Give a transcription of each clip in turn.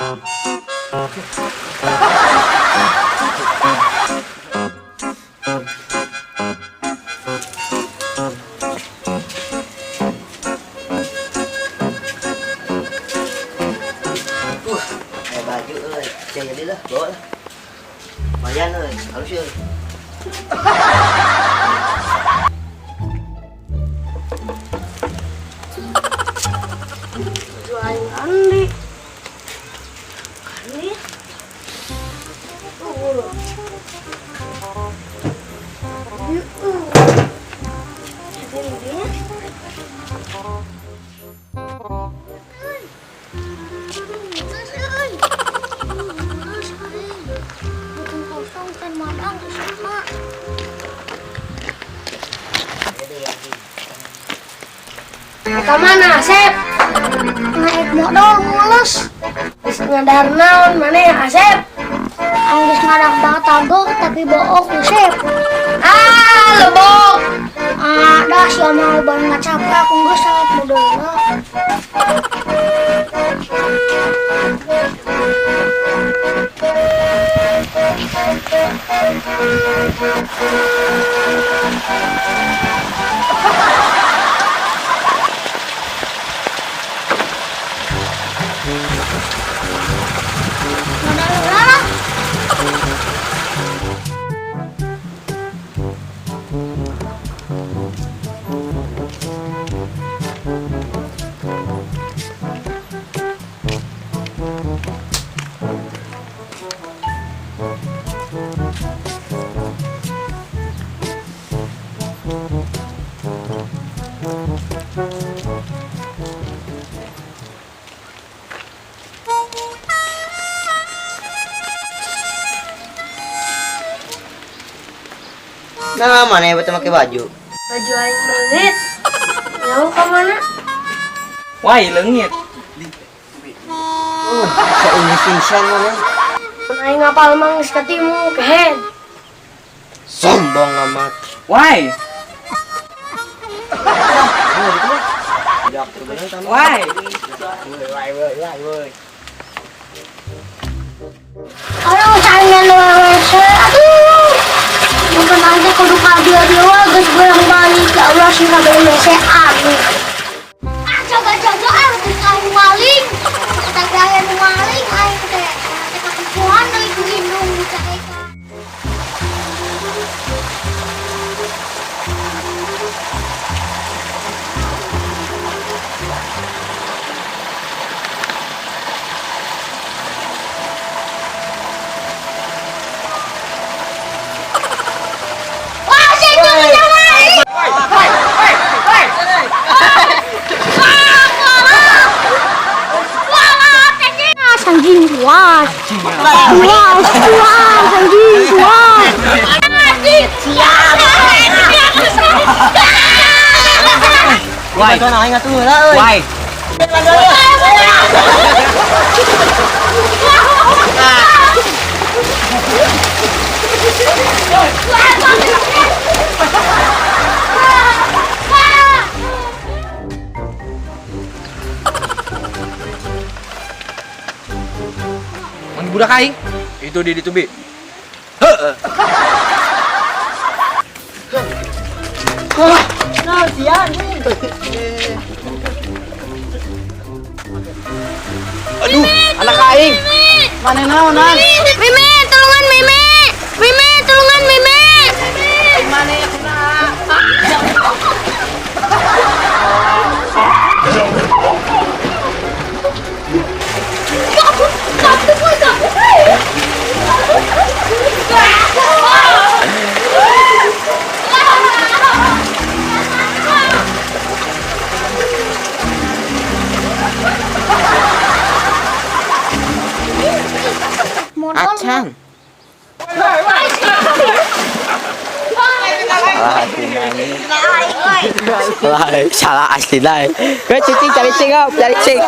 Aya baju euy, sia jadi lah, bawa lah. Lumayan euy, halus euy. Baju aing Andi. Andi. Tunggu. Ini dia. Kosong kan madang sama. Jadi lagi. Ka mana, Asep? Naik modal mules. Geus ngadar naon maneh, Asep? Anggeus ngadak batagor tapi bohong, Usep. Ah, lebok. Ah, dah sia mah ban ngacapek aku geus sangat modalna. Modal lah. Nah, mana yang betul pakai baju? Baju aing leungit. Nyaho ka mana? Wah, leungit. Saeunya pingsan mana? Mun aing ngapal mah geus katimu kehed. Sombong amat. Wah. Tidak bener sama. Wah. Woi, woi, woi, woi. Aduh, saingan WWC. Aduh. Bukan aja kudu ka dia dia geus beurang balik. Ya Allah sih kabeh WC anu. Ah, jaga-jaga ah geus aing maling. Kata aya nu maling aing teh. Teh katempuhan deui ku indung dicareka. Wah, sih itu maling. Anjing puas. Puas, puas, anjing puas. Siap. Wah. Bantuan aing atuh heula euy. Wah. Mang budak aing. Itu di itu bi. Heeh. Nah, sia anjing. Aduh, anak aing. Mana naonan? Meme, tulungan Meme. Meme, tulungan Meme. Mana ya kena? Modal. Acan. Salah asli salah asli lah. Kau cicing cari cing kau, cari cing.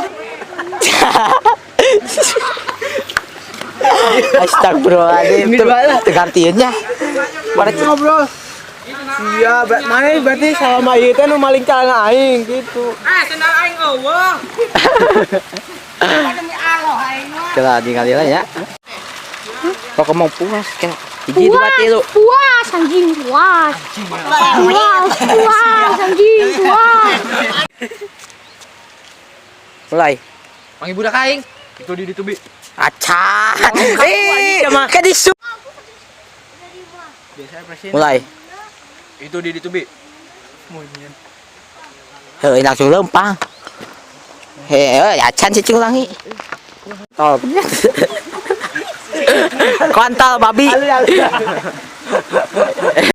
Astagfirullahaladzim. Tegartiannya. Mana ngobrol. Iya, mana berarti sama ieu teh nu maling celana aing gitu. Ah, sendal aing eueuh. Demi Allah aing mah. Kela ningali lah ya. Pokok mau puas kela. Hiji dua tilu. Puas anjing, puas. Puas, puas anjing, puas. Mulai. Manggil budak aing. Itu di ditu bi. Acan. Eh, ka disu. Mulai. Itu di ditu bi. Heuh, langsung lempang. Heh, acan cicing ulangi. Tol. Kontol babi.